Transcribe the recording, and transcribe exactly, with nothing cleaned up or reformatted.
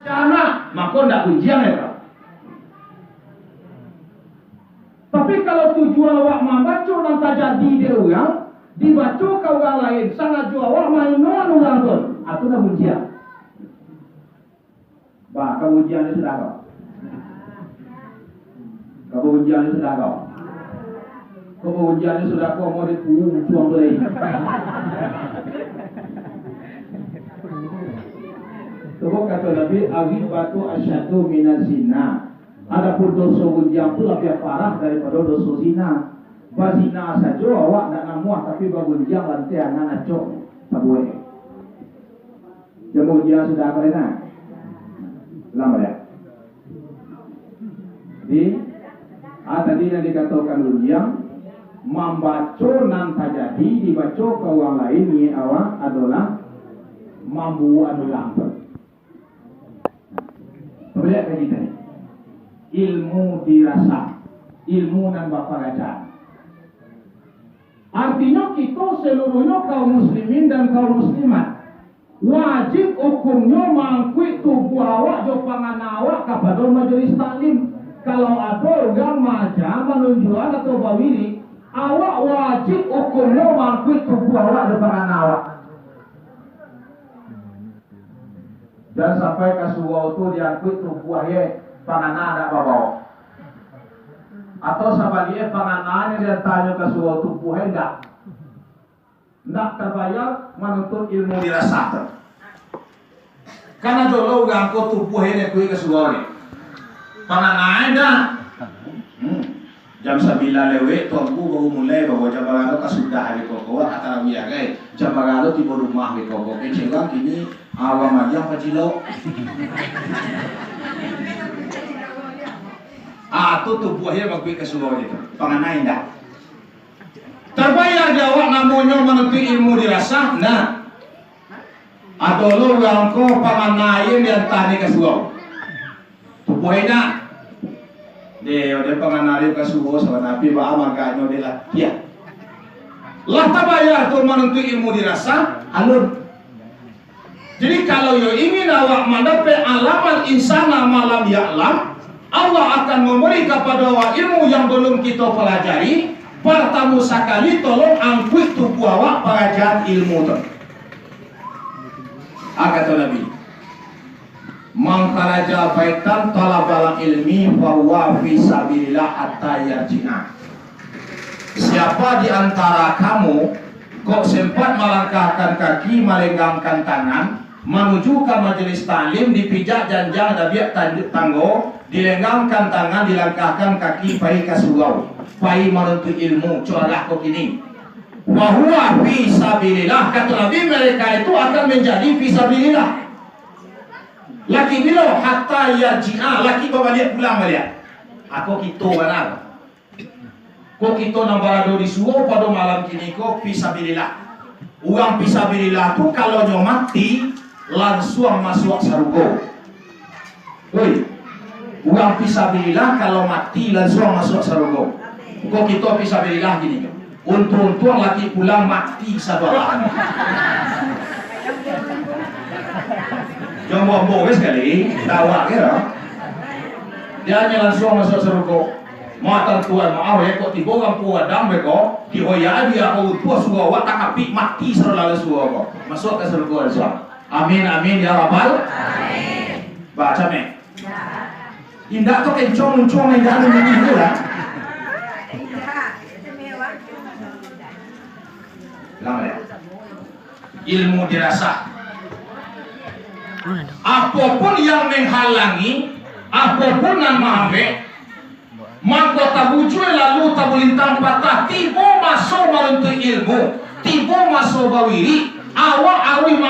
Jana, mako ndak gunjiang, yo. Tapi, kalau tujuan awak mambaco nan tajadi di urang, dibaco ka urang lain, sangajo awak mainoan urang tu, ah, tu nan gunjiang. Bah, ka gunjiang ni sudah ko. Ka gunjiang ni sudah ko. Ka gunjiang ni sudah ko, mau dipungcuang tu lai. Sebab kato Nabi, "Al-ghibatu asyaddu minaz zina." Adapun doso gunjiang tu labiah parah daripado doso zina. Bazina sajo awak ndak namuah, tapi bagunjiang lanteh angan acok sabuweh. Jamu ujian sudah apa, Rena? Lama ya? Di, ah, tadi yang dikatakan ujian, mambaco nan tajadi, dibaco ka urang lain, niat awak adolah mambuwek ulang tu. Baliak ka kito ni. Ilmu dirasah, ilmu nan baparajaan. Artinyo, kito seluruhnyo kaum muslimin dan kaum muslimat, wajib hukumnyo maangkuik tubuah awak jo pangana awak kapado majelis taklim. Kalau ado urang maaja, manunjuakan atau bawirik, awak wajib hukumnyo maangkuik tubuah awak jo pangana awak. Jan sampai ka surau tu diangkuik tubuah ye, pangana ndak babaok. Atau sabaliaknyo, pangananyo diantanyo ka surau, tubuah ye ndak. Ndak tabayar manuntuik ilmu dirasah tu. Kan ado lo urang ko tubuah ye diangkuik ka surau ni. Pangananyo ndak. Hmm. Jam sambilan lewek, Tuanku baru mulai, bahwa jam bara lo ka sudah hari ko, ko, ka tarawiah, kan? Jam bara lo tibo rumah hari ko, ko, kecek urang kini, ah, urang mandiang pacilok. Ah, tu tubuah ye baangkuik ka surau tu. Pangananyo ndak. Tabayar di awak namonyo manuntuik ilmu dirasah, nah. Ado lo urang ko pangananyo diantanyo ka surau. Tubuah indak. Deh, ode panganario ka suo sabananyo, baa maganyo dek latiah. Lah tabayar tu manuntuik ilmu dirasah, alun. Jadi, kalau yo ingin awak mandapek alamal insana malam ya'lam, Allah akan mambari kapado awak ilmu yang balum kito palajari, partamo sakali tolong angkuik tubuah awak parajaan ilmu tu. Ah, kato Nabi, "Man kharaja baitan talabal ilmi fahuwa fi sabilillah hatta yarji'a." Siapa di antara kamu kok sempat malangkahkan kaki, malenggangkan tangan, manuju ka majelis taklim, dipijak janjang dabiak tan-, tanggo, dilenggangkan tangan, dilangkahkan kaki, pai ka surau, pai manuntuik ilmu, cok arah ko kini. Fahuwa fi sabilillah, kato Nabi, mereka itu akan menjadi fi sabilillah. Laki bilo? Hatta yarji'a, laki babaliak pulang baliak. Ako kito bana. Ko kito nan barado di suo pado malam kini ko, fi sabilillah. Urang fi sabilillah tu, kalau nyo mati, lansuang masuak sarugo. Woi, urang fi sabilillah kalau mati lansuang masuak sarugo. Ko kito fi sabilillah gini, untuang-untuang laki pulang mati sadualah. Jomblo ambo wes kali, dawak kiro. Dia hanya lansuang masuak sarugo. Matan tuan maaf ya, kok tibo urang puadang beko, dihoya dia ko untuang suruah awak takapik mati sadualah suruah ko. Masuak ka sarugo lansuang. Amin, amin, ya Rabbal. Amin. Baca, Mek. Indak tu kencong muncuang, indak anu nyanyi tu lah. Bilang, ya. Ilmu dirasah. Apopun yang menghalangi, apopun nan maambek, mangko tabujua lalu tabulintang patah, tibo maso manuntuik ilmu, tibo maso bawirik, awak aruih